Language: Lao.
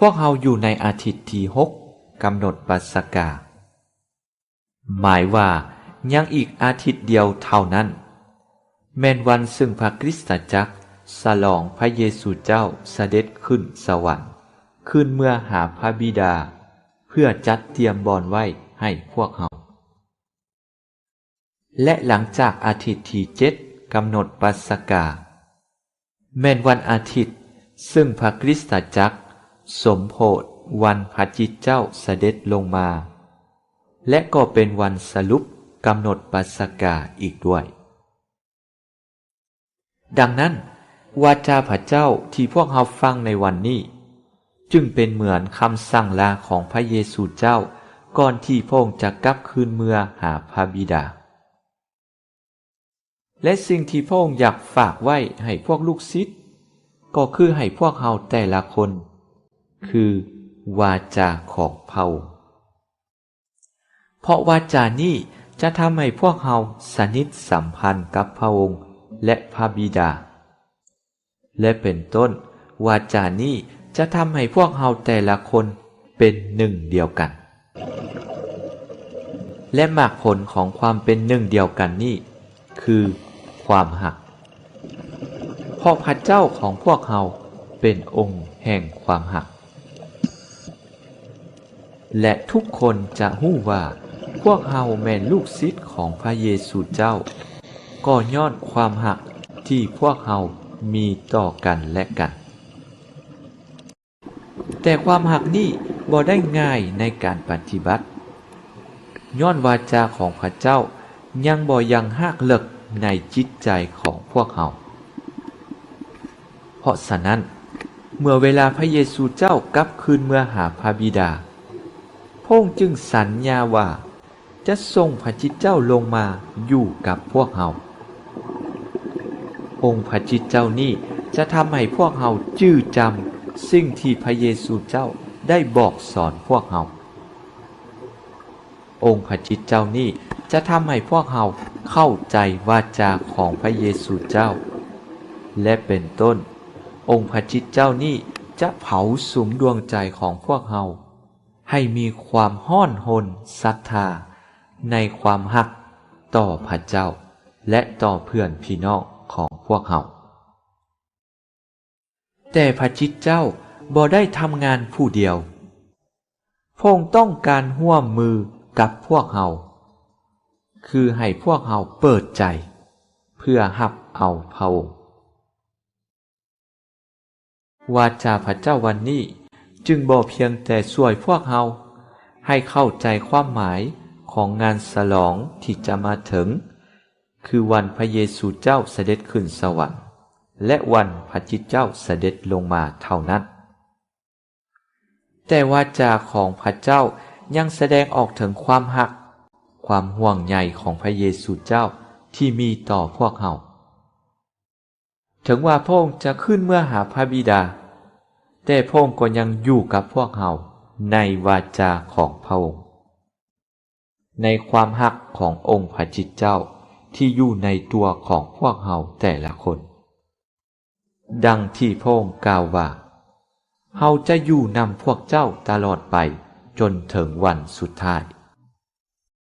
ພວກເຮົາຢູ່ໃນອາທິດທີຫົກ ກຳນົດປັດສະກາ, ໝາຍວ່າຍັງອີກອາທິດດຽວເທົ່ານັ້ນ ແມ່ນວັນເຊິ່ງພະຄຣິສຕະຈັກສະຫຼອງພະເຢຊູເຈົ້າສະເດັດຂຶ້ນສະຫວັນ ຄືນເມືອຫາພະບິດາ ເພື່ອຈັດຕຽມບ່ອນໄວ້ໃຫ້ພວກເຮົາ. ແລະ ຫຼັງຈາກອາທິດທີເຈັດ ກຳນົດປັດສະກາ, ແມ່ນວັນອາທິດເຊິ່ງພະຄຣິສຕະຈັກສົມໂພດວັນພະຈິດເຈົ້າສະເດັດລົງມາ ແລະ ກໍເປັນວັນສະຫຼຸບກຳນົດປັດສະກາອີກດ້ວຍ. ດັ່ງນັ້ນ, ວາຈາພະເຈົ້າທີ່ພວກເຮົາຟັງໃນວັນນີ້ ຈຶ່ງເປັນເໝືອນຄຳສັ່ງລາຂອງພະເຢຊູເຈົ້າ ກ່ອນທີ່ພະອົງຈະກັບຄືນເມືອຫາພະບິດາ. ແລະ ສິ່ງທີ່ພະອົງຢາກຝາກໄວ້ໃຫ້ພວກລູກສິດ ກໍຄືໃຫ້ພວກເຮົາແຕ່ລະຄົນ ຄືວາຈາຂອງພະອົງ. ເພາະວາຈານີ້ຈະທຳໃຫ້ພວກເຮົາສະໜິດສຳພັນກັບພະອົງ ແລະ ພະບິດາ. ແລະ ເປັນຕົ້ນ, ວາຈານີ້ຈະທຳໃຫ້ພວກເຮົາແຕ່ລະຄົນເປັນໜຶ່ງດຽວກັນ. ແລະ ໝາກຜົນຂອງຄວາມເປັນໜຶ່ງດຽວກັນນີ້ຄືຄວາມຮັກ. ເພາະພະເຈົ້າຂອງພວກເຮົາເປັນອົງແຫ່ງຄວາມຮັກ. ແລະ ທຸກຄົນຈະຮູ້ວ່າພວກເຮົາແມ່ນລູກສິດຂອງພະເຢຊູເຈົ້າ ກໍຍ້ອນຄວາມຮັກທີ່ພວກເຮົາມີຕໍ່ກັນແລະກັນ. ແຕ່ຄວາມຮັກນີ້ບໍ່ໄດ້ງ່າຍໃນການປະຕິບັດ, ຍ້ອນວາຈາຂອງພະເຈົ້າຍັງບໍ່ຍັງຮາກເລິກໃນຈິດໃຈຂອງພວກເຮົາ. ເພາະສະນັ້ນ, ເມື່ອເວລາພະເຢຊູເຈົ້າກັບຄືນເມືອຫາພະບິດາ, ພະອົງຈຶ່ງສັນຍາວ່າຈະສົ່ງພະຈິດເຈົ້າລົງມາຢູ່ກັບພວກເຮົາ. ອົງພະຈິດເຈົ້ານີ້ຈະທຳໃຫ້ພວກເຮົາຈື່ຈຳສິ່ງທີ່ພະເຢຊູເຈົ້າໄດ້ບອກສອນພວກເຮົາ. ອົງພະຈິດເຈົ້ານີ້ຈະທຳໃຫ້ພວກເຮົາເຂົ້າໃຈວາຈາຂອງພະເຢຊູເຈົ້າ ແລະ ເປັນຕົ້ນ, ອົງພະຈິດເຈົ້ານີ້ຈະເຜົາສຸມດວງໃຈຂອງພວກເຮົາ ໃຫ້ມີຄວາມຮ້ອນຮົນສັດທາໃນຄວາມຮັກຕໍ່ພະເຈົ້າ ແລະ ຕໍ່ເພື່ອນພີ່ນ້ອງຂອງພວກເຮົາ. ແຕ່ພະຈິດເຈົ້າບໍ່ໄດ້ທຳງານຜູ້ດຽວ. ພະອົງຕ້ອງການຮ່ວມມືກັບພວກເຮົາ, ຄືໃຫ້ພວກເຮົາເປີດໃຈເພື່ອຮັບເອົາພະອົງ. ວາຈາພະເຈົ້າວັນນີ້ຈຶ່ງບໍ່ພຽງແຕ່ຊ່ວຍພວກເຮົາໃຫ້ເຂົ້າໃຈຄວາມໝາຍຂອງງານສະຫຼອງທີ່ຈະມາເຖິງ, ຄືວັນພະເຢຊູເຈົ້າສະເດັດຂຶ້ນສະຫວັນ ແລະ ວັນພະຈິດເຈົ້າສະເດັດລົງມາເທົ່ານັ້ນ, ແຕ່ວາຈາຂອງພະເຈົ້າຍັງສະແດງອອກເຖິງຄວາມຮັກ, ຄວາມຫ່ວງໃຍຂອງພະເຢຊູເຈົ້າທີ່ມີຕໍ່ພວກເຮົາ. ເຖິງວ່າພະອົງຈະຄືນເມືອຫາພະບິດາ, ແຕ່ພະອົງກໍຍັງຢູ່ກັບພວກເຮົາໃນວາຈາຂອງພະອົງ, ໃນຄວາມຮັກຂອງອົງພະຈິດເຈົ້າທີ່ຢູ່ໃນຕົວຂອງພວກເຮົາແຕ່ລະຄົນ. ດັ່ງທີ່ພະອົງກ່າວວ່າ, ເຮົາຈະຢູ່ນຳພວກເຈົ້າຕະຫຼອດໄປຈົນເຖິງວັນສຸດທ້າຍ.